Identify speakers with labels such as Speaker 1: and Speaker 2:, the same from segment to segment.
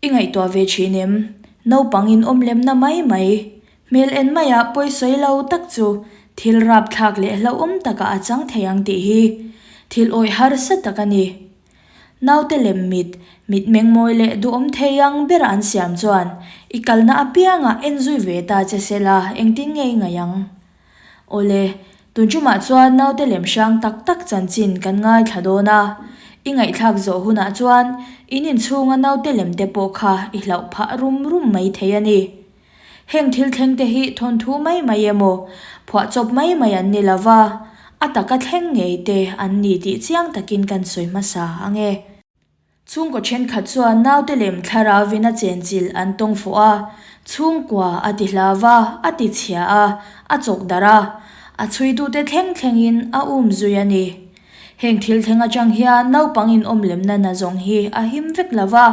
Speaker 1: I ngaihtuah ve thin em? Naupang in awm lemna mai mai. Hmel en maia pawisawi lo tak chu thil rapthlak leh hlauhawm takah a chang thei ang tih hi thil awih harsa tak a ni. Naute lem mit, mitmeng mawi leh duhawm thei ang bera an siam chuan i kalna apiangah en zui ve ta che sela engtin nge i ngaih ang? Awle, tun ṭumah chuan naute lem hrang tak tak chanchin kan ngaithla dawn a, i ngaihthlak zawh hunah chuan in inchhunga naute lem te pawh kha i hlauh phah rum rum mai thei a ni. Heng thil thleng te hi thawnthu mai mai emaw, phuahchawp mai mai an ni lova, a taka thleng ngei te an ni tih chiang takin kan sawi hmasa ang e. Chhungkaw thenkhat chuan naute lem thlarauvin a chenchilh an tawng fuh a, chhungkua a ti hlau va, a ti chhia a, a chawk darh a, a chhuitute thleng thlengin a um zui a ni. Heng thil thleng atang hian naupang inawm lemna na zawng hi a him vek lo va,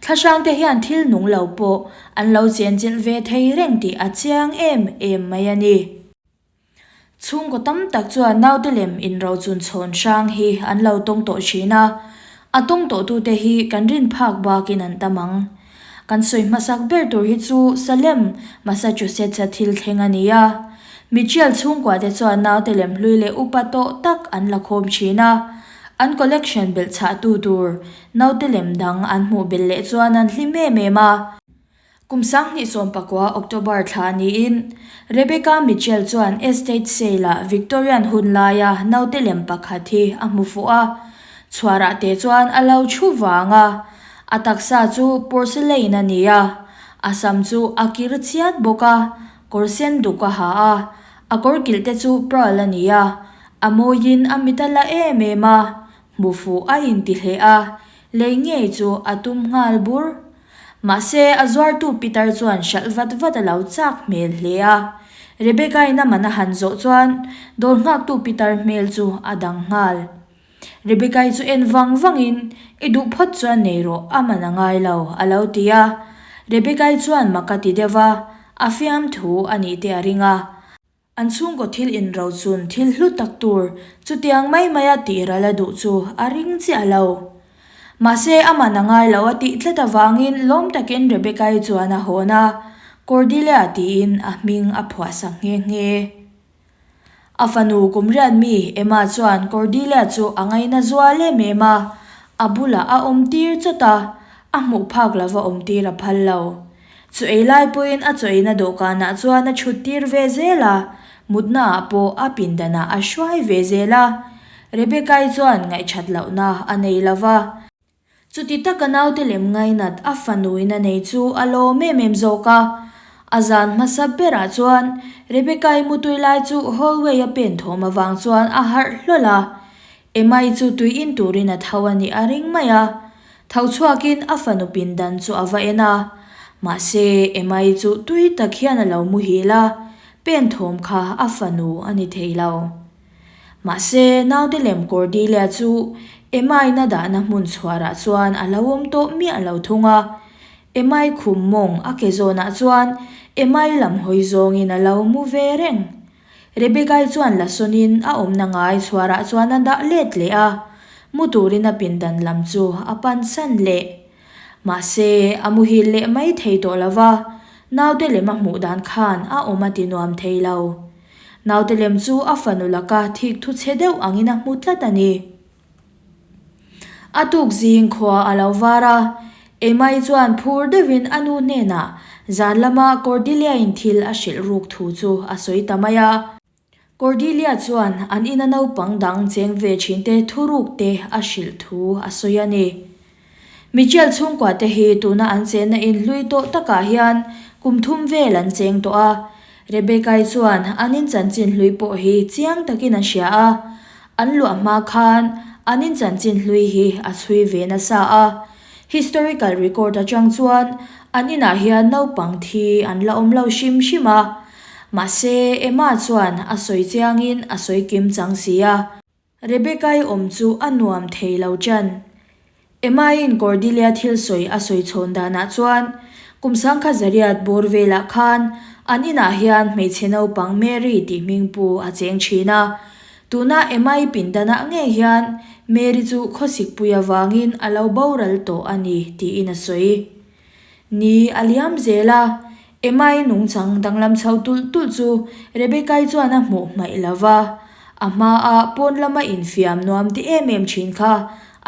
Speaker 1: thlahrangte hian thil nung lo pawh an lo chenchilh ve thei reng tih a chiang em em mai a ni. Chhungkaw tam tak chuan naute lem inrochun chhawn hrang hi an lo tawng tawh thin a, a tawng tawhtute hi kan rin phak bakin an tam ang. Kan sawi hmasak ber tur hi chu Salem, Massachusetts-a thil thleng a ni a. Mitchell chhungkuate chuan naute lem hlui leh upa tawh tak an la khawm thin a, an collection belh chhahtu tur naute lem dang an hmuh belh leh chuan an hlim em em a. Kum 2019 October thla niin Rebecca Mitchell chuan estate sale-ah Victorian hun laia naute lem pakhat hi a hmu fuh a, chhuarah te chuan a lo thu vang a, a taksa chu porcelain a ni a, a sam chu a kir chiat bawk a, kawr sen duk a ha a, a kawr kilh te chu pearl a ni a, a mawiin a mit a la em em a, hmu fuh a inti hle a, lei ngei chu a tum nghal bur. Mahse, a zuartu Peter chuan hralh vat vat a lo chak hmel hle a. Rebecca-in a man a han zawh chuan dawr nghaktu Peter hmel chu a dang nghal. Rebecca-i chu en vang vangin, I duh phawt chuan nei rawh, a man a ngai lo, a lo ti a. Rebecca-i chuan mak a ti deuh va, a fiamthu a nih te a ring a. An chhungkaw thil inrochun thil hlu tak tur chutiang mai maia tih ral a duh chu a ring chiah lo. Mahse, aman a ngai lo a tih tlat avangin lawm takin Rebecca-i chuan a hawn a, Cordelia tiin a hming a phuahsak nghe nghe. A fanu kum riat mi Emma chuan Cordelia chu a ngaina zual em em a, a bulah a awm tir chawt a, a hmuh phak lova awm tir a phal lo. Chu ei lai pawhin a chaw eina dawhkanah chuan a chhut tir ve zel a, mutnaah pawh a pindanah a hruai ve zel a. Rebecca-i chuan ngaihthat lohna a nei lo va. Chuti taka naute lem ngainat a fanuin a nei chu a lawm em em zawk a. A zan hmasa berah chuan Rebecca-i mutui lai chu hallway a pen thawm avang chuan a harh hlawl a. Emma-i chu tui in turin a tho a nih a ring mai a. Tho chhuakin a fanu pindan chu a va en a, mahse Emma-i chu tui tak hian a lo muhil a, pen thawm kha a fanu a ni thei lo. Mahse naute lem Cordelia chu Emma-in a dahna hmun chhuarah chuan a lo awm tawh miah lo thung a, Emma-i khum mawng a ke zawnah chuan Emma-i lam hawi zawngin a lo mu ve reng. Rebecca-i chuan la sawnin a awmna ngai chhuarah chuan a dah let leh a, mu turin a pindan lam chu a pansan leh. Mahse, a muhil leh mai thei tawh lo va, naute lem a hmuh dan khan a awm a ti nuam thei lo. Naute lem chu a fanu laka thik thu chhe deuh angin a hmu tlat a ni. A tuk zing khua a lo var a, Emma-i chuan phur deuhin a nu hnenah zan lama Cordelia-in thil a hrilh ruk thu chu a sawi ta mai a. Cordelia chuan an ina naupang dang cheng ve thinte thuruk te a hrilh thu a sawi a ni. Mitchell chhungkua te hi tuna an chenna in hlui tawh takah hian kum thum vel an cheng tawh a, Rebecca-i chuan an in chanchin hlui pawh hi chiang takin a hria a, an luah hma khan an in chanchin hlui hi a chhui ve nasa a. Historical record atang chuan an inah hian naupang thi an la awm lo hrim hrim a, mahse Emma chuan a sawi chiangin a sawi kim chang si a. Rebecca-i awm chu a nuam thei lo ṭan. Emma-in Cordelia thil sawi a sawi chhawn danah chuan kum sangkhat zariat bawr velah khan an inah hian hmeichhe naupang Mary tih hming pu a cheng ṭhin a. Tuna Emma-i pindanah ngei hian Mary chu khawsikpui avangin a lo boral tawh a ni tiin a sawi. Ni a liam zel a, Emma-i nungchang danglam chho tulh tulh chu Rebecca-i chuan a hmuh hmaih lo va, a hmaa pawn lama infiam nuam ti em em thin kha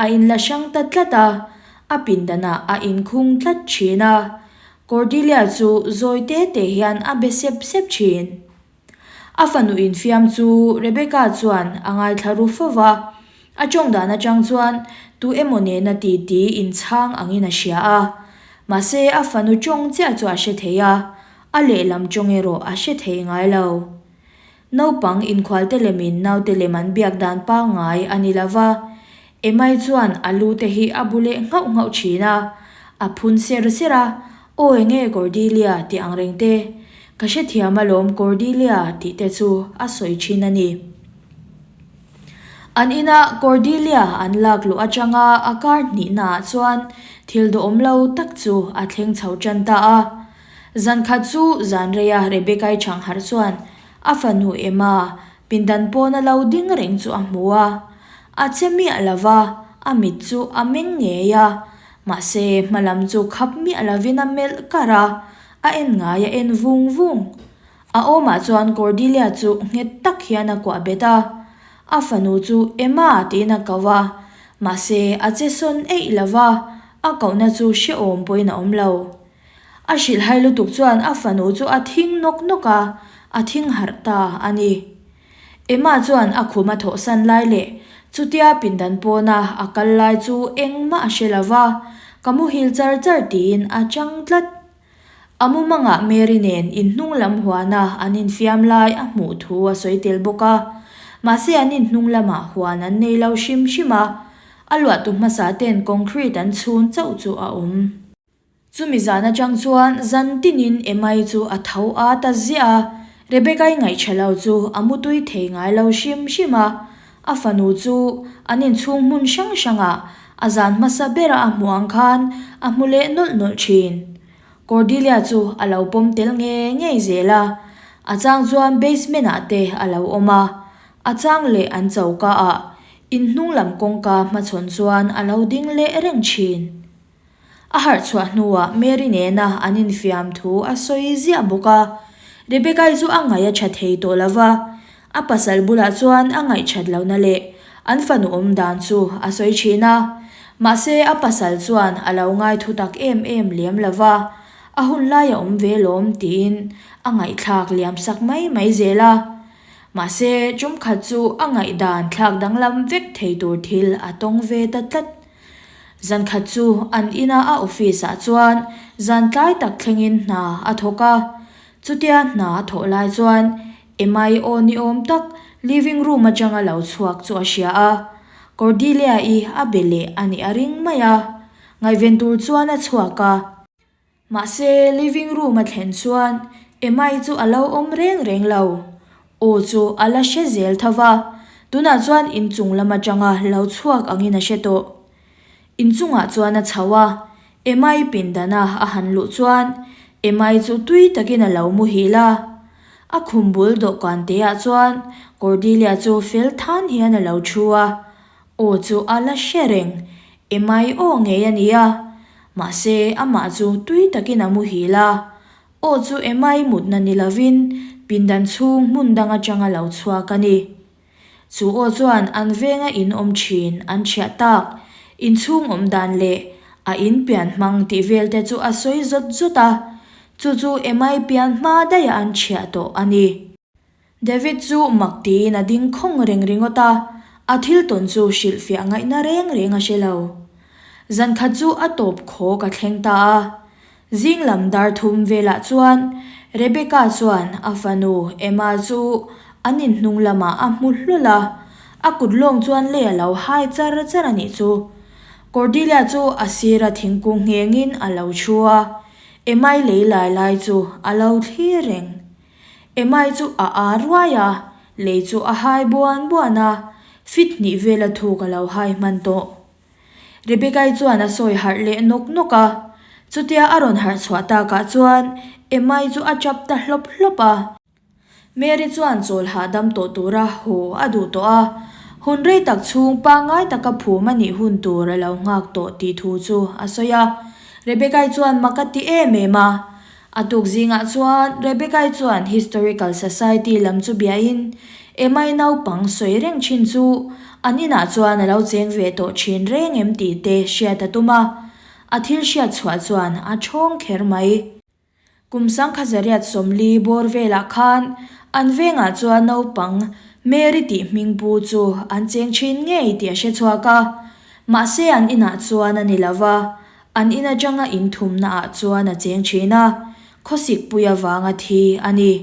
Speaker 1: a inla hrang ta tlat a, a pindanah a inkhung tlat thin a. Cordelia chu zawi te te hian a be sep sep thin. A fanu infiam chu Rebecca chuan a ngaithla ru fo va, a tawng dan atang chuan tu emaw nena titi inchhang angin a hria a. Mahse a fanu tawng chiah chu a hre thei a, a lehlam tawng erawh a hre thei ngai lo. Naupang inkhualte lemin naute lem an biak dan pangngai a ni lo va, Emai chuan a lu te hi a bu leh nghauh nghauh thin a, a phun ser ser a, Aw enge Cordelia tih ang reng te, ka hrethiam alawm Cordelia tih te chu a sawi thin a ni. An ina Cordelia an lak luh atanga a kar hnihna ah chuan thil duhawm lo tak chu a thleng chho tan ta a. Zan khat chu zan reia Rebecca-i chhangharh chuan a fanu Emma pindan pawna lo ding reng chu a hmu a. A che miah lo va, a mit chu a meng ngei a. Mahse, hma lam chu khap miah lovin a melh kar a, a en ngai a en vung vung. A awmah chuan Cordelia chu nghet tak hian a kuah bet a. A fanu chu Emma tiin a ko a, mahse a che sawn eih lo va, a kohna chu hrehawm pawhin a awm lo. A hrilhhai lutuk chuan a fanu chu a thing nawk nawk a, a thing harh ta a ni. Emma chuan a khum a thawhsan lai leh chutia pindan pawna a kal lai chu engmah a hre lo va, ka muhil char char tiin a chang tlat. A mumangah Mary nen inhnung lam huana an infiam lai a hmuh thu a sawi tel bawk a. Mahse an inhnung lamah huan an nei lo hrim hrim a, a luahtu hmasa ten concrete an chhun chauh chu a awm. Chumi zan atang chuan zan tinin Emma-i chu a tho a ta ziah a, Rebecca-i ngaihṭha lo chu a mutui thei ngai lo hrim hrim a. A fanu chu an inchhung hmun hrang hrangah a zan hmasa bera a hmuh ang khan a hmu leh nawlh nawlh thin. Cordelia chu a lo pawm tel ngei ngei zel a, a chang chuan basement ah te a lo awm a, a chang leh an choka ah inhnung lam kawngka hmachhawn chuan a lo ding leh reng thin. A harh chhuah hnuah Mary nena an infiam thu a sawi ziah bawk a. Rebecca-i chu a ngaih a tha thei tawh lo va, a pasal bulah chuan a ngaihthat lohna leh an fanu awm dan chu a sawi thin a. Mahse a pasal chuan a lo ngai thu tak em em lem lo va, a hun lai a awm ve lawm tiin a ngaihthlak liam sak mai mai zel a. Mahse tumkhat chu a ngaihdan thlak danglam vek thei tur thil a tawng ve ta tlat. Zankhat chu an ina a office ah chuan zan tlai tak thlengin hna a thawk a, chutia hna a thawh lai chuan Emma-i aw ni awm tak living room atanga lo chhuak chu a hria a, Cordelia-i a be leh a nih a ring mai a, ngaihven tur chuan a chhuak a. Mahse, living room a thlen chuan Emma-i chu a lo awm reng reng lo. Aw chu a la hre zel tho va, tunah chuan inchung lam atanga lo chhuak angin a hre tawh. Inchungah chuan a chho a, Emma-i pindana a han luh chuan Emma-i chu tui takin a lo muhil a. A khum bul dawhkan teah chuan Cordelia chu fel than hian a lo thu a, Aw chu a la hre reng, Emma-i aw ngei a ni a. Mahse, amah chu tui takin a muhil a. Aw chu Emma-i mutna ni lovin pindan chhung hmun dang atanga lo chhuak a ni. Chu aw chuan an venga in awm thin an chhiah tak, inchhung awm dan leh a in pian hmang tih vel te chu a sawi zawt zawt a. Chu chu Emma-i pian hma daih a an chhiah tawh a ni. David chu mak tiin a ding khawng reng ringawt a, a thil tawn chu hrilhfiah ngaihna reng reng a hre lo. Zan khat chu a tawp khawk a thleng ta a. Zing lam dar thum velah chuan Rebecca chuan a fanu Emma chu an inhnung lamah a hmu hlawl a, a kut lawng chuan lei a lo hai char char a nih chu. Cordelia chu a sira thingkung nghengin a lo thu a, Emma-i lei lai lai chu a lo thlir reng. Emai chu a aa ruai a, lei chu a hai buan buan a, fit hnih vela thuk a lo hai hman tawh. Rebecca-i chuan a sawi harh leh nawk nawk a, chutia a rawn harh chhuah takah chuan Emai chu a tap ta hlawp hlawp a. Mary chuan chawl hahdam tawh tura haw a duh tawh a, hun rei tak chhung pangngai taka phum a nih hun tur a lo nghak tawh tih thu chu a sawi a. Rebecca-i chuan mak a ti em em a. A tuk zingah chuan Rebecca-i chuan Historical Society lam chu biain Emma-i naupang sawi reng thin chu an inah chuan a lo cheng ve tawh thin reng em tih te hriat a tum a. A thil hriat chhuah chuan a thawng kher mai. Kum sangkha zariat 40 bawr velah khan an vengah chuan naupang Mary tih hming pu chu an cheng thin ngei tih a hre chhuak a. Mahse an inah chuan a ni lo va, an in atanga in thumna ah chuan a cheng thin a, khawsik pui avanga thi a ni.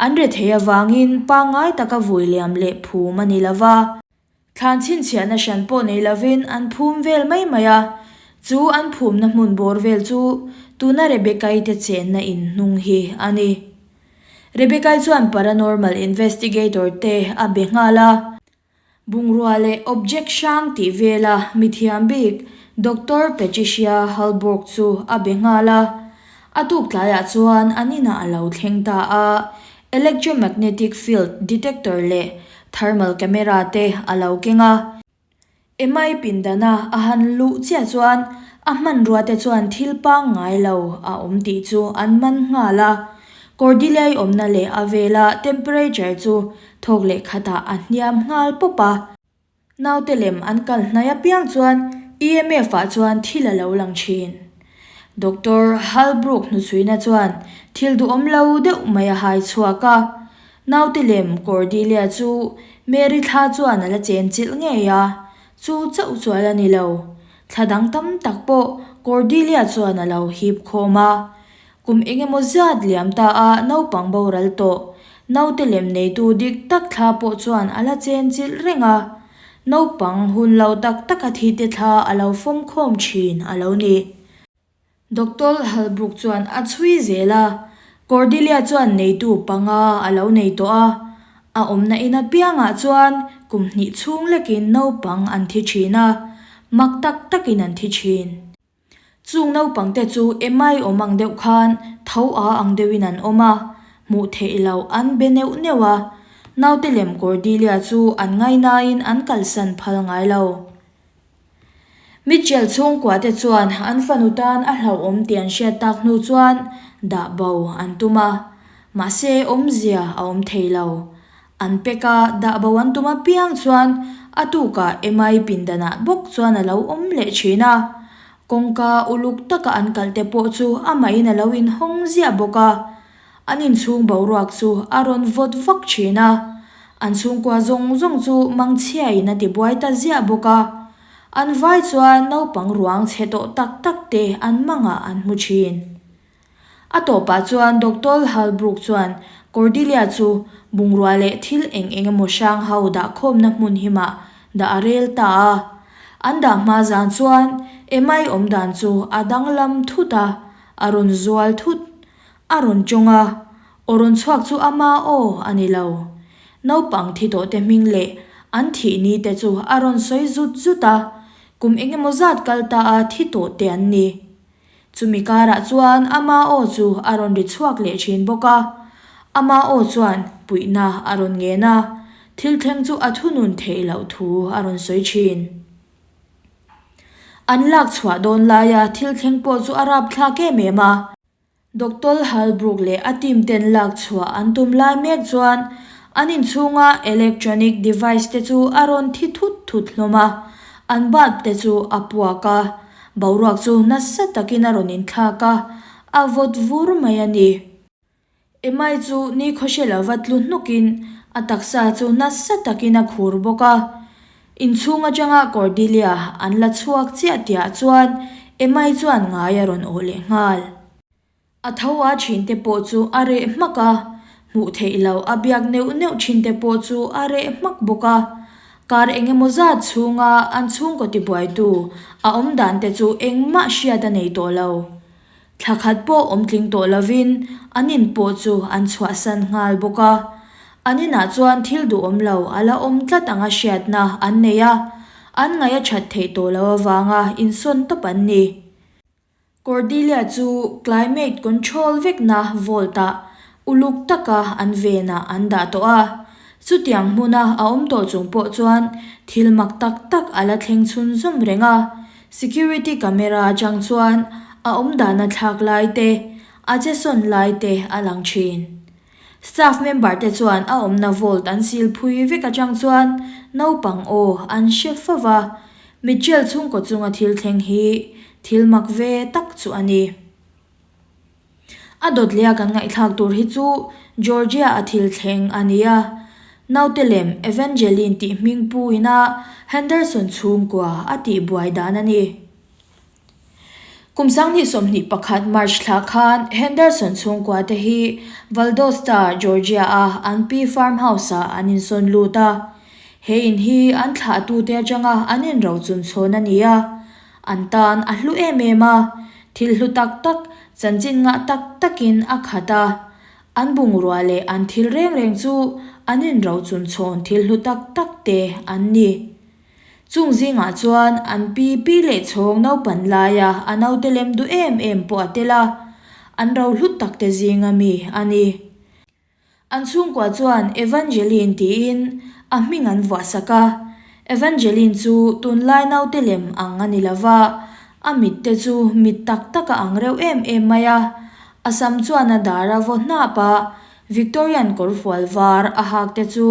Speaker 1: An rethei avangin pangngai taka vui liam leh phum a ni lo va. Thlan chhinchhiahna hran pawh nei lovin an phum vel mai mai a, chu an phumna hmun bawr vel chu tuna Rebecca-i te chenna in hnung hi a ni. Rebecca-i chuan paranormal investigator te a be nghal a. Bungrua leh object hrang tih vela mithiam bik Doctor Patricia Halborg chu a be nghal a. A tuk tlaiah chuan an inah a lo thleng ta a, electromagnetic field detector leh thermal camera te a lo keng a. Emai pindana a han luh chiah chuan a hmanrua te chuan thil pangngai lo a awm tih chu an man nghal a. Cordelia-i awmna leh a vela temperature chu thawk leh khatah a hniam nghal pawp a. Naute lem an kal hnai apiang chuan EMF ah chuan thil a lo lang thin. Doctor Halbrook hnuchhuina chuan thil duhawm lo deuh mai a hai chhuak a. Naute lem Cordelia chu Mary thla chuan a la chen chilh ngei a, chu chauh chu a la ni lo. Thla dang tam tak pawh Cordelia chuan a lo hip khawm a. Kum eng emaw zat liam ta a naupang boral tawh. Naute lem neitu dik tak thla pawh chuan a la chen chilh reng a. Naupang hun lo tak taka thi te thla a lo fawm khawm thin a lo ni. Doctor Halbrook chuan a chhui zel a, Cordelia chuan neitu panga a lo nei tawh a. A awmna in apiangah chuan kum hnih chhung lekin naupang an thi thin a, mak tak takin an thi thin. Chung naupangte chu Emma-i awm ang deuh khan tho a ang deuhin an awm a, hmuh theih loh an be neuh neuh a. Naute lem Cordelia chu an ngainain an kalsan phal ngai lo. Mitchell chhungkuate chuan an fanu tan a hlauhawm tih an hriat tak hnu chuan dah bo an tum a, mahse awmzia a awm thei lo. An pek a, dah bo an tum apiang chuan a tukah Emma-i pindanah bawk chuan a lo awm leh thin a. Kawngka uluk taka an kalh te pawh chu amahin a lo inhawng ziah bawk a. An inchhung boruak chu a rawn vawt vak thin a. An chhungkua zawng zawng chu mangchhiain a tibuai ta ziah bawk a. An vai chuan naupang ruang chhe tawh tak tak te an mangah an hmu thin. A tawpah chuan Doctor Halbrook chuan Cordelia chu bungrua leh thil eng eng emaw hrang ho dah khawmna hmun himah dah a rel ta a. An dah hma zan chuan Emma-i awm dan chu a danglam thut a, a rawn zual thut. A rawn tawng a, aw rawn chhuak chu ama aw a ni lo. Naupang thi tawh te hming leh an thih ni te chu a rawn sawi zut zut a, kum eng emaw zat kal ta a thi tawh te an ni. Chumi karah chuan ama aw chu a rawn ri chhuak leh thin bawk a. Ama aw chuan puihna a rawn ngen a, thil thleng chu a thunun theih loh thu a rawn sawi thin. An lak chhuah dawn laia thil thleng pawh chu a rapthlak em em a. Doctor Halbrook leh a team ten lak chhuah an tum lai mek chuan an inchhunga electronic device te chu a rawn thi thut thut hlawm a, an bulb te chu a puak a. Boruak chu nasa takin a rawn inthlak a, a vawt vur mai a ni. Emai chu nikhaw hre lova tlu hnukin a taksa chu nasa takin a khur bawk a. Inchhung atanga Cordelia an la chhuak chiah tihah chuan Emai chuan ngai a rawn awh leh nghal. A tho a thinte pawh chu a reh hmak a, hmuh theih loh a biak neuh neuh thinte pawh chu a reh hmak bawk a. Kar eng emaw zat chhunga an chhungkaw tibuaitu a awm dan te chu engmah hriat a nei tawh lo. Thla khat pawh awm tling tawh lovin an in pawh chu an chhuahsan nghal bawk a. An inah chuan thil duhawm lo a la awm tlat anga hriatna an nei a, an ngaih a that theih tawh loh avanga insawn tawp an ni. Cordelia chu climate control vekna vault-ah uluk taka an venah an dah tawh a. Chutiang hmuna a awm tawh chung pawh chuan thil mak tak tak a la thleng chhunzawm reng a. Security camera atang chuan a awmdan a thlak lai te, a che sawn lai te a lang thin. Staff member te chuan a awmna vault an sil phui vek atang chuan naupang aw an hre fo va, Mitchell chhungkaw chunga thil thleng hi thil mak ve tak chu a ni. A dawt leh a kan ngaihthlak tur hi chu Georgia a thil thleng a ni a, naute lem Evangeline tih hming pu ina Henderson chhungkua a tih buai dan a ni. Kum 2021 March thla khan Henderson chhungkua te hi Valdosta, Georgia a an pi farm house ah an insawn lut a. He in hi an thlahtute atanga an inrochun chhawn a ni a. An tan a hlu em em a, thil hlu tak tak, chanchin ngah tak takin a khat a. An bungrua leh an thil reng reng chu an inrochun chhawn thil hlu tak tak te an ni. Chung zingah chuan an pi pi leh chhawng naupan laia a naute lem duh em em pawh a tel a, an ro hlut tak te zinga mi a ni. An chhungkua chuan Evangeline tiin a hming an vuah sak a, Evangeline chu tunlai naute lem ang a ni lo va, a mit te chu mit tak tak a ang reuh em em mai a, a sam chuan a dar a vaw hnap a, Victorian kawrfual var a hak te chu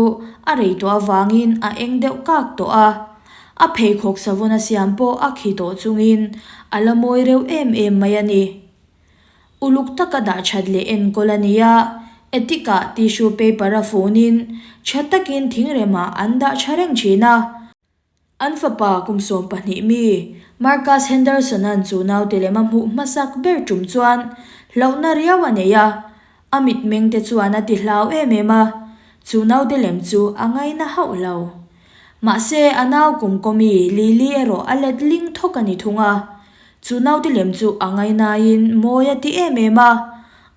Speaker 1: a rei tawh avangin a eng deuh kak tawh a, a pheikhawk savun a siam pawh a khi tawh chungin a la mawi reuh em em mai a ni. Uluk taka dah that leh enkawl a ni a, attic ah tissue paper a funin tha takin thingremah an dah tha reng thin a. An fapa kum 12 mi, Marcus Henderson-a'n chu naute lem a hmuh hmasak ber tum chuan hlauhna riau a nei a, a mitmeng te chuan a ti hlau em em a, chu naute lem chu a ngaina hauh lo. Mahse, a nau kum kaw mi Lily erawh a let ling thawk a ni thung a, chu naute lem chu a ngainaiin mawi a ti em em a,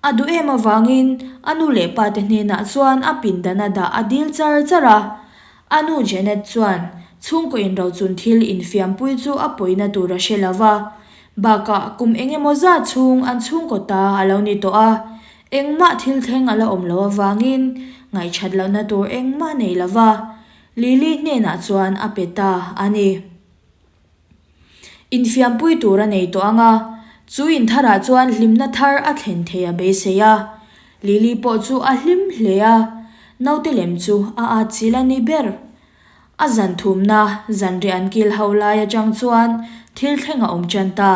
Speaker 1: a duh em avangin a nu leh pa te hnenah chuan a pindana dah a dil char char a. A nu Janet chuan chhungkaw inrochun thil infiampui chu a pawina tur a hre lo va, bakah kum eng emaw zat chhung an chhungkaw ta a lo ni tawh a, engmah thil thleng a la awm loh avangin ngaihchat lohna tur engmah nei lo va, Lily hnenah chuan a pe ta a ni. Infiampui tur a nei tawh ang a, chu intharah chuan hlimna thar a thlen thei a beisei a. Lily pawh chu a hlim hle a, naute lem chu a atchilh a ni ber. A zan thumna zanriah an kil ho lai atang chuan thil thleng a awm tan ta.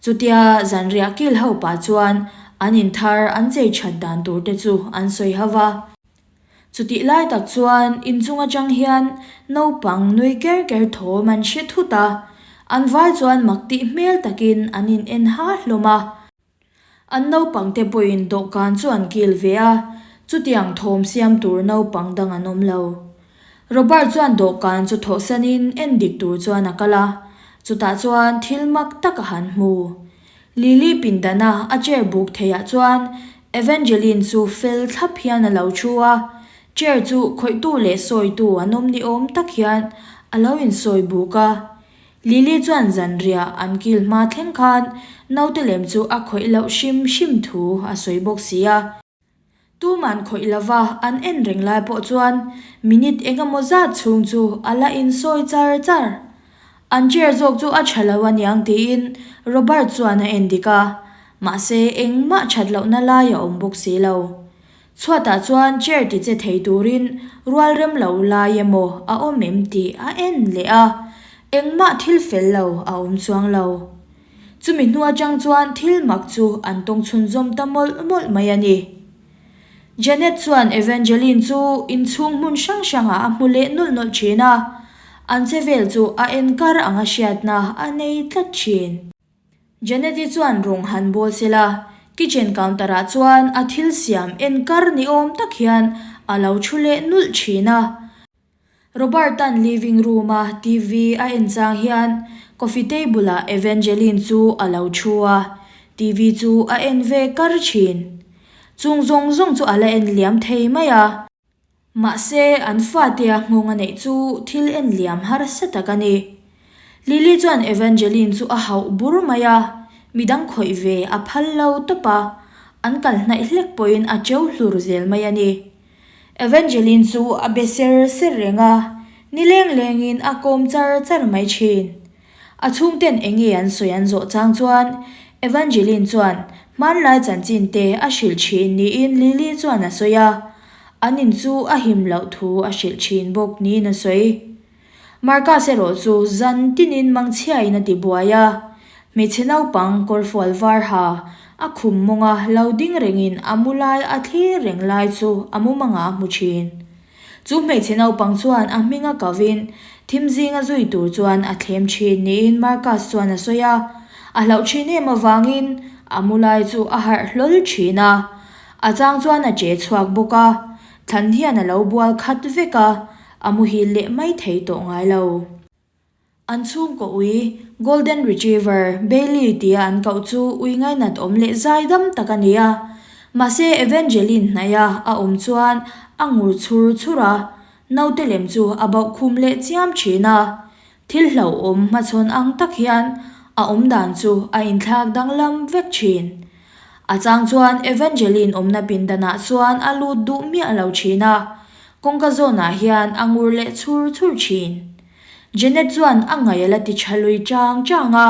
Speaker 1: Chutia zanriah kil ho pah chuan an inthar an chei that dan tur te chu an sawi ho va. Chutih lai tak chuan inchung atang hian naupang nui ker ker thawm an hre thut a, an vai chuan mak tih hmel takin an in en ha hlawm a. An naupang te pawhin dawhkan chu an kil ve a, chutiang thawm siam tur naupang dang an awm lo. Robert chuan dawhkan chu thawhsanin en dik tur chuan a kal a, chutah chuan thil mak tak a han hmu. Lily pindana a chair buk theiah chuan Evangeline chu fel thlap hian a lo thu a, chair chu khawihtu leh sawitu an awm ni awm tak hian a lo insawi buk a. Lily chuan zanriah an kil hma thleng khan naute lem chu a khawih loh hrim hrim thu a sawi bawk si a. Tuman khawih lova an en reng lai pawh chuan minute eng emaw zat chhung chu a la insawi char char. An chair zawk chu a tha lo aniang tiin Robert chuan a en dik a, mahse engmah that lohna lai a awm bawk si lo. Chhuatah chuan chair ti che thei turin rual rem lo lai emaw a awm em tih a en leh a, engmah thil fel lo a awm chuang lo. Chumi hnu atang chuan thil mak chu an tawng chhunzawm ta mawlh mawlh mai a ni. Janet chuan Evangeline chu inchhung hmun hrang hrangah a hmu leh nawlh nawlh thin a, an che vel chu a en kar anga hriatna a nei tlat thin. Janet-i chuan rawng han bawl sela, kitchen counter-ah chuan a thil siam en kar ni awm tak hian a lo thu leh nulh thin a. Robert-a'n living room-a TV a en chang hian coffee table-ah Evangeline chu a lo thu a, TV chu a en ve kar thin. Chung zawng zawng chu a la en liam thei mai a. Mahse, an fatea nghawng a neih chu thil en liam harsa tak a ni. Lily chuan Evangeline chu a hauh bur mai a, midang khawih ve a phal lo tawp a, an kal hnaih hlek pawhin a cheu hlur zel mai a ni. Evangeline chu a be ser ser reng a, ni leng lengin a kawm char char mai thin. A chhungten eng nge an sawi an zawh chang chuan Evangeline chuan hmanlai chanchin te a hrilh thin niin Lily chuan a sawi a, an in chu a him loh thu a hrilh thin bawk niin a sawi. Marcus erawh chu zan tinin mangchhiain a ti buai a, hmeichhe naupang kawrfual var ha a khum mawnga lo ding rengin a mu lai a thlir reng lai chu a mumangah a hmu thin. Chu hmeichhe naupang chuan a hminga kovin thim zinga zui tur chuan a thlem thin niin Marcus chuan a sawi a, a hlauh thin em avangin a mu lai chu a harh hlawl thin a, a chang chuan a che chhuak bawk a, thlan hian a lo bual khat vek a, a muhil leh mai thei tawh ngai lo. An chhungkaw ui, Golden Retriever, Bailey tia an koh chu ui ngainat awm leh zai dam tak a ni a. Mahse Evangeline hnaih a a awm chuan a ngur chhur chhur a, naute lem chu a bauh khum leh chiam thin a. Thil hlauhawm hmachhawn ang tak hian a awm dan chu a inthlak danglam vek thin. A chang chuan Evangeline awmna pindanah chuan a lut duh miah lo thin a, kawngka zawnah hian a ngur leh chhur chhur thin. Janet chuan a ngaih a la ti tha lui chang chang a,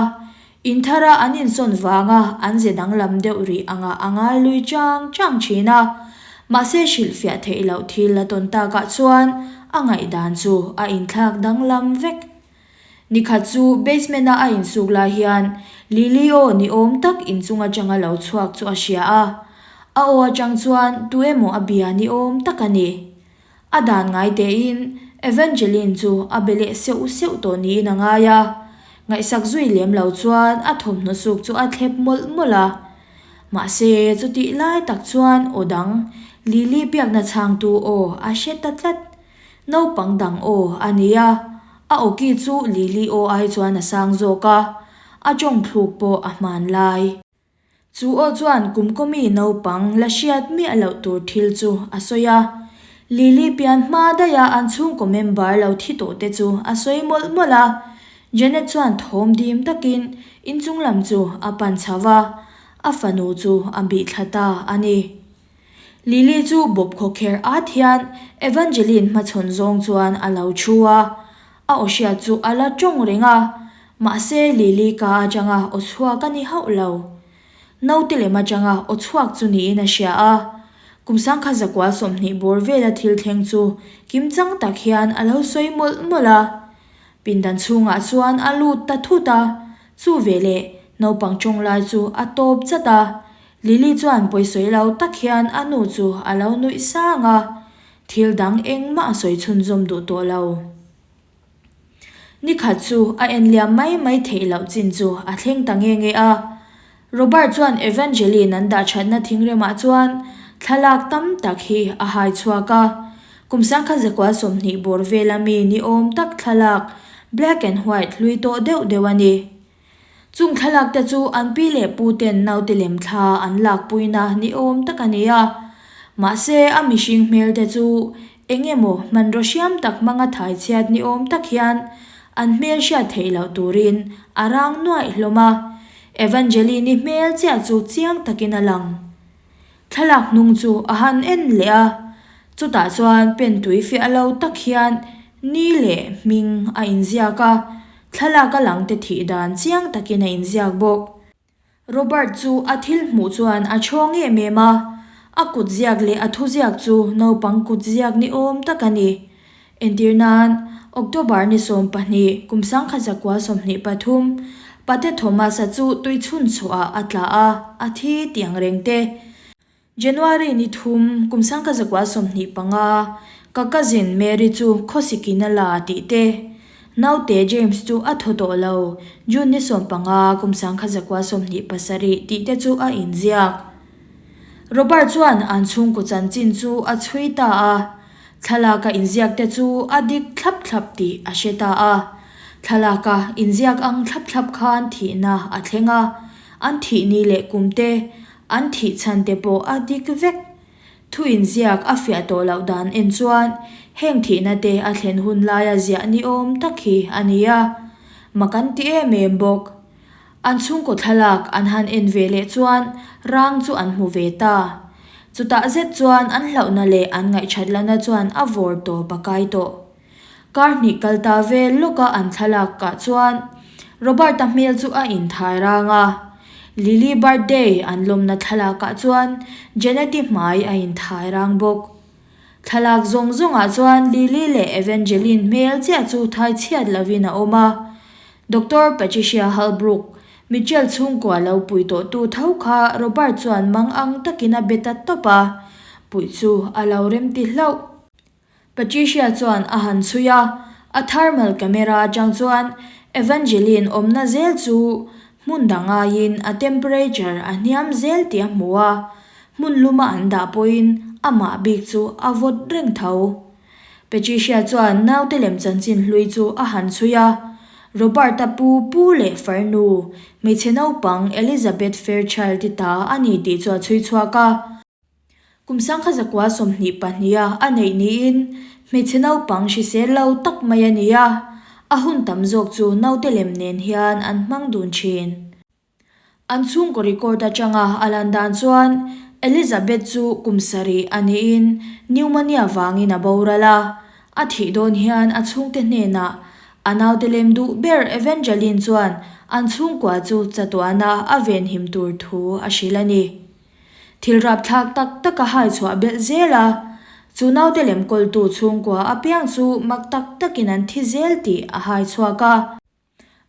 Speaker 1: in thara an insawn vanga an ze danglam deuh rih angah a ngai lui chang chang thin a. Mahse hrilhfiah theih loh thil a tawn takah chuan a ngaihdan chu a inthlak danglam vek. Nikhat chu basement-a a insuk lai hian Lily aw ni awm tak inchung atanga lo chhuak chu a hria a, a aw atang chuan tu emaw a bia ni awm tak a ni. A dan ngai tein Evangeline chu a be leh seuh seuh tawh niin a ngai a, ngaihsak zui lem lo chuan a thawmhnaw suk chu a thlep mawlh mawlh a. Mahse, chutih lai tak chuan aw dang, Lily biakna chhangtu aw a hre ta tlat. Naupang dang aw a ni a, a awki chu Lily aw ai chuan a sang zawk a, a tawng thluk pawh a hmanlai. Chu aw chuan kumkawmi naupang la hriat miah loh tur thil chu a sawi a. Lily pian hma daiha an chhungkaw member lo thi tawh te chu a sawi mawlh mawlh a. Janet chuan thawm dim takin inchung lam chu a pan chho va, a fanu chu a bih thla ta a ni. Lily chu bawp khawkher at hian Evangeline hmachhawn zawng chuan a lo thu a. A aw hriat chu a la tawng reng a, mahse Lily ka atanga aw chhuak a ni hauh lo. Naute lem atanga aw chhuak chu niin a hria a, kum sangkha zakua 20 bawr vela thil thleng chu kimchang tak hian a lo sawi mawlh mawlh a. Pindan chhungah chuan a lut ta thut a, chu veleh naupang tawng lai chu a tawp chat a, Lily chuan pawisawi lo tak hian a nu chu a lo nuih sang a. Thil dang engmah a sawi chhunzawm duh tawh lo. Nikhat chu a en liam mai mai theih loh chin chu a thleng ta nge nge a. Robert chuan Evangeline an dah thatna thingremah chuan thlalak tam tak hi a hai chhuak a. Kum sangkhat zakua 20 bawr vela mi ni awm tak thlalak black and white hlui tawh deuh deuh a ni. Chung thlalak te chu an pi leh pu ten naute lem thla an lakpuina ni awm tak a ni a. Mahse a mihring hmel te chu eng emaw hmanraw hriam tak hmanga thai chhiat ni awm tak hian an hmel hriat theih loh turin a rang nuaih hlawm a. Evangeline-i hmel chiah chu chiang takin a lang. Thlalak hnung chu a han en leh a, chutah chuan pen tui fiah lo tak hian ni leh hming a inziak a, thlalak a lang te thih dan chiang takin a inziak bawk. Robert chu a thil hmuh chuan a chhawng em em a, a kut ziak leh a thuziak chu naupang kut ziak ni awm tak a ni. Entir nan, October ni 12, kum 1923, Pate Thomas-a chu tui chhun chhuahah a tla a, a thi tih ang reng te. January ni thum, kum 1925, ka cousin Mary chu khawsikin a la tih te. Naute James chu a thaw tawh lo, June ni 15, kum 1927 tih te chu a inziak. Robert chuan an chhungkaw chanchin chu a chhui ta a. Thlalaka inziak te chu a dik thlap thlap tih a hre ta a. Thlalaka inziak ang thlap thlap khan thihna a thleng a, an thih ni leh kum te, an thih chhan te pawh a dik vek. Thu inziak a fiah tawh loh dan en chuan heng thihna te a thlen hun laia ziah ni awm tak hi a ni a. Mak an ti em em bawk. An chhungkaw thlalak an han en ve leh chuan rang chu an hmu ve ta. Chutah zet chuan an hlauhna leh an ngaihṭhatlohna chuan a vawr tawp a kai tawh. Kar hnih kal ta vel lawka an thlalak kah chuan. Robert-a hmel chu a inthai rang a. Lily birthday an lawmna thlalakah chuan Janet-i hmai a inthai rang bawk. Thlalak zawng zawngah chuan Lily leh Evangeline hmel chiah chu thai chhiat lovin a awm a. Doctor Patricia Halbrook, Mitchell chhungkua lo pui tawhtu tho kha Robert chuan mang ang takin a be ta tawp a, puih chu a lo remti hlauh. Patricia chuan a han chhui a, a thermal camera atang chuan Evangeline awmna zel chu hmun dang aiin a temperature a hniam zel tih a hmu a, hmun luma an dah pawhin amah bik chu a vawt reng tho. Patricia chuan naute lem chanchin hlui chu a han chhui a, Robert-a pu pu leh farnu, hmeichhe naupang Elizabeth Fairchild-i ta a ni tih chu a chhui chhuak a. Kum sangkha zakua 22 a a neih niin hmeichhe naupang hrisel lo tak mai a ni a, a hun tam zawk chu naute lem nen hian an hmang dun thin. An chhungkaw record atanga a lan dan chuan Elizabeth chu kum sarih a niin pneumonia vangin a boral a, a thih dawn hian a chhungte hnenah a naute lem duh ber Evangeline chuan an chhungkua chu chatuana a venhim tur thu a hrilh a ni. Thil rapthlak tak tak a hai chhuah belh zel a, chu naute lem kawltu chhungkua apiang chu mak tak takin an thi zel tih a hai chhuak a.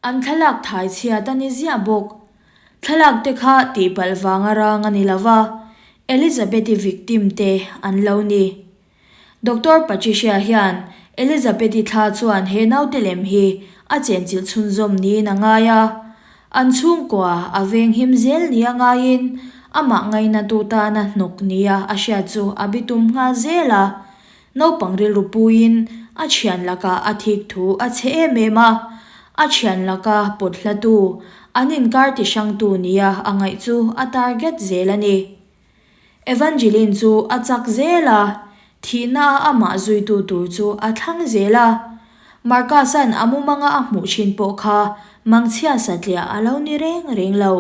Speaker 1: An thlalak thai chhiat a ni ziah bawk. Thlalak te kha tihpalh vanga rang a ni lo va, Elizabeth-i victim te an lo ni. Doctor Patricia hian Elizabeth-i thla chuan he naute lem hi a chenchilh chhunzawm niin a ngai a. An chhungkua a venghim zel nia ngaiin amah ngainatu tana hnawk nia a hriat chu a bitum nghal zel a. Naupang rilru puiin a thian lakah a thik thu a chhe em em a, a thian laka pawt hlatu, an inkar ti hrangtu nia a ngaih chu a target zel a ni. Evangeline chu a chak zel a, thihna a amah zuitu tur chu a thlang zel a. Marcus-a'n a mumanga a hmuh thin pawh kha mangchhia satliah a lo ni reng reng lo.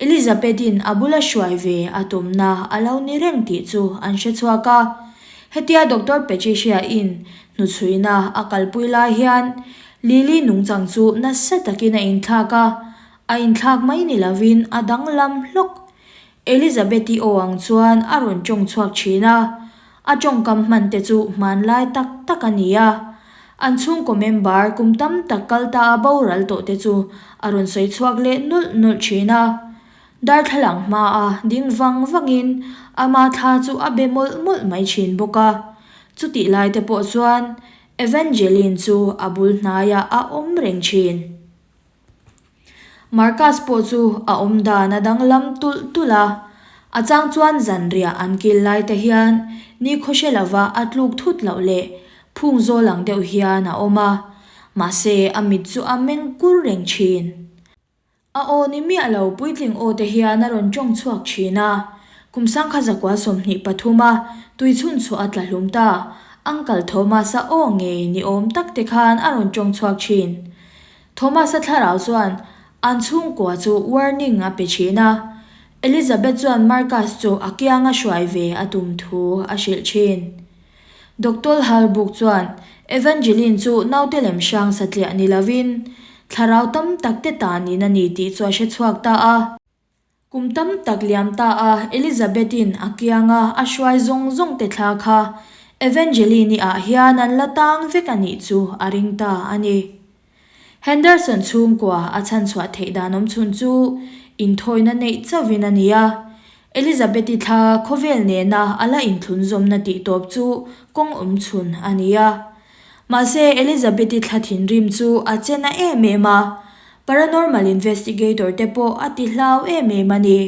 Speaker 1: Elizabeth-in a bula hruai ve a tumna a lo ni reng tih chu an hre chhuak a. Hetia Doctor Patricia-in hnuchhuina a kalpui lai hian Lily nungchang chu nasa takin a inthlak a, a inthlak mai ni lovin a danglam hlawk. Elizabeth-i aw ang chuan a rawn tawng chhuak thin a, A tawngkam hman te chu hmanlai tak tak a ni a, an chhungkaw member kum tam tak kal ta a boral tawh te chu a rawn sawi chhuak leh nulh nulh thin a. Darthlalang hma a ding vang vangin ama thla chu a be mawlh mawlh mai thin bawk a. Chutih lai te pawh chuan Evangeline chu a bul hnaiah a awm reng thin. Marcus pawh chu a awm dan a danglam tulh tulh a, a chang chuan zanriah an kil lai te hian nikhaw hre lova a tluk thut loh leh phung zawl ang deuh hian a awm a, mahse a mit chu a meng kur reng thin. A aw ni miah lo puitling aw te hian a rawn tawng chhuak thin a, kum sangkha zakua 23 a tui chhun chhuah a tla hlum ta, Uncle Thomas-a aw ngei ni awm tak te khan a rawn tawng chhuak thin. Thomas-a thlarau chuan an chhungkua chu warning a pe thin a, Elizabeth chuan Marcus chu a kianga hruai ve a tum thu a hrilh thin. Doctor Halbrook chuan Evangeline chu naute lem hrang satliah ni lovin thlarau tam tak te tanin a ni tih chu a hre chhuak ta a. Kum tam tak liam ta a Elizabeth-in a kianga a hruai zawng zawng te thla kha Evangeline-i ah hian an la tang vek a nih chu a ring ta a ni. Henderson chhungkua a chhanchhuah theih dan awm chhun chu inthawina neih chauhin a ni a, Elizabeth-i thla khawvel nena a la inthlunzawmna tih tawp chu kawng awm chhun a ni a. Mahse, Elizabeth-i thla thinrim chu a che na em em a, paranormal investigator te pawh a ti hlau em em a ni.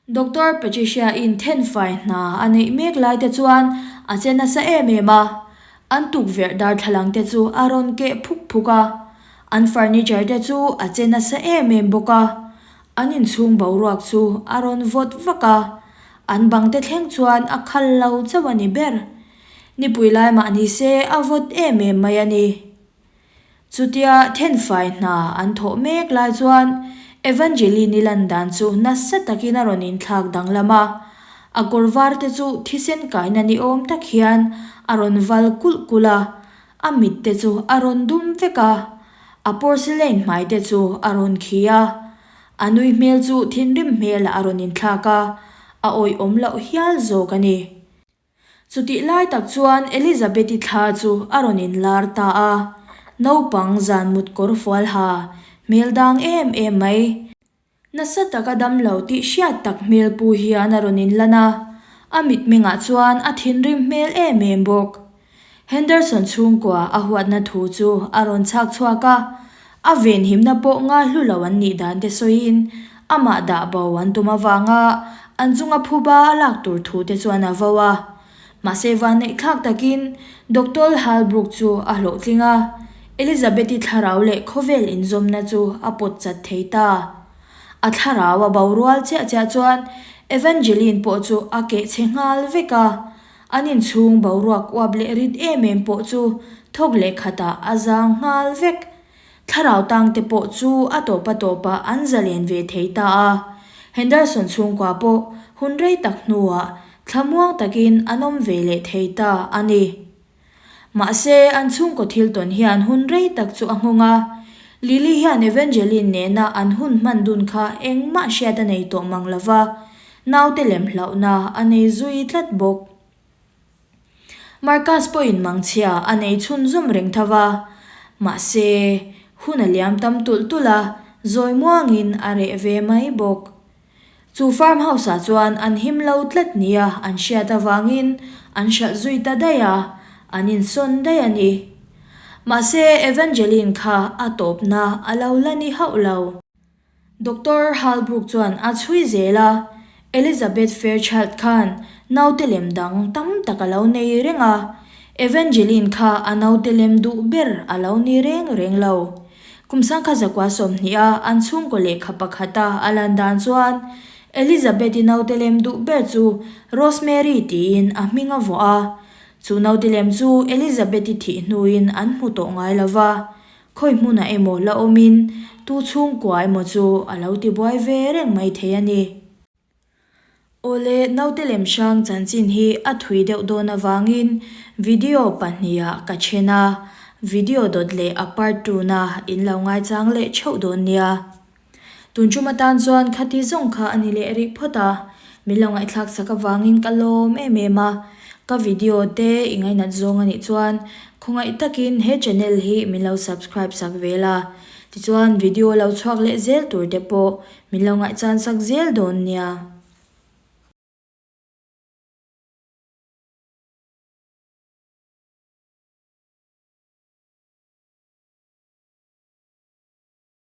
Speaker 1: Doctor Patricia-in thenfai hna a neih mek lai te chuan a che nasa em em a, an tukverh darthlalang te chu a rawn keh phuk phuk a, an furniture te chu a che nasa em em bawk a, an inchhung boruak chu a rawn vawt vak a, an bang te thleng chuan a khal lo chauh a ni ber. Nipui lai mah ni se a vawt em em mai a ni. Chutia thenfai hna an thawh mek lai chuan Evangeline-i lan dan chu nasa takin a rawn inthlak danglam a, a kawr var te chu thisen kaina ni awm tak hian a rawn val kulh kulh a, a mit te chu a rawn dum vek a. A porcelain hmai te chu a rawn khi a, a nui hmel chu thinrim hmelah a rawn inthlak a, a awihawm loh hial zawk a ni. Chutih lai tak chuan Elizabeth-i thla chu a rawn inlar ta a, naupang zan mut kawr fual ha, hmel dang em em mai. Nasa taka damlo tih hriat tak hmel pu hian a rawn inlan a, a mitmengah chuan a thinrim hmel em em bawk. Henderson chhungkua a huatna thu chu a rawn chhak chhuak a, a venhimna pawh ngaihlu lo an nih dan te sawiin amah dah bo an tum avanga an chunga phuba a lak tur thu te chuan a vo a. Mahse vanneih thlak takin Doctor Halbrook chu a hlawhtling a, Elizabeth-i thlarau leh khawvel inzawmna chu a pawt chat thei ta. A thlarau a bo rual chiah chiah chuan Evangeline pawh chu a keh chhe nghal vek a, an inchhung boruak uap leh rit em em pawh chu thawk leh khatah a zang nghal vek. Thlarau tangte pawh chu a tawp a tawpah an zalen ve thei ta a, Henderson chhungkua pawh hun rei tak hnuah thlamuang takin an awm ve leh thei ta a ni. Mahse, an chhungkaw thil tawn hian hun rei tak chu a nghawng a, Lily hian Evangeline nena an hun hman dun kha engmah hriat a nei tawh mang lova, naute lem hlauhna a nei zui tlat bawk. Marcus pawhin mangchhia a nei chhunzawm reng tho va, mahse, hun a liam tam tulh tulh a, zawi muangin a reh ve mai bawk. Chu farm house-ah chuan an him lo tlat nia an hriat avangin an hralh zui ta daih a, an insawn daih a ni. Mahse, Evangeline kha a tawpna a lo la ni hauh lo. Doctor Halbrook chuan a chhui zel a, Elizabeth Fairchild khan naute lem dang tam tak a lo nei reng a, Evangeline kha a naute lem duh ber a lo ni reng reng lo. Kum sangkhat zakua 20 a an chhungkaw lehkha pakhata a lan dan chuan Elizabeth-i naute lem duh ber chu Rosemary tiin a hming a vuah a, chu naute lem chu Elizabeth-i thih hnuin an hmu tawh ngai lo va, Khawi hmunah emaw la awmin tu chhungkua emaw chu a lo tibuai ve reng mai thei a ni. Awle, naute lem hrang chanchin hi a thui deuh dawn avangin video pahniha ka then a, video dawt leh a part tuna in lo ngaichang leh theuh dawn nia. Tun tum atan chuan khati zawng kha a ni leh rih phawt a, min lo ngaihthlak sak avangin ka lawm em em a, ka video te i ngainat zawng a nih chuan khawngaih takin he channel hi min lo subscribe sak ve la, tichuan video lo chhuak leh zel tur te pawh min lo ngaihchan sak zel dawn nia.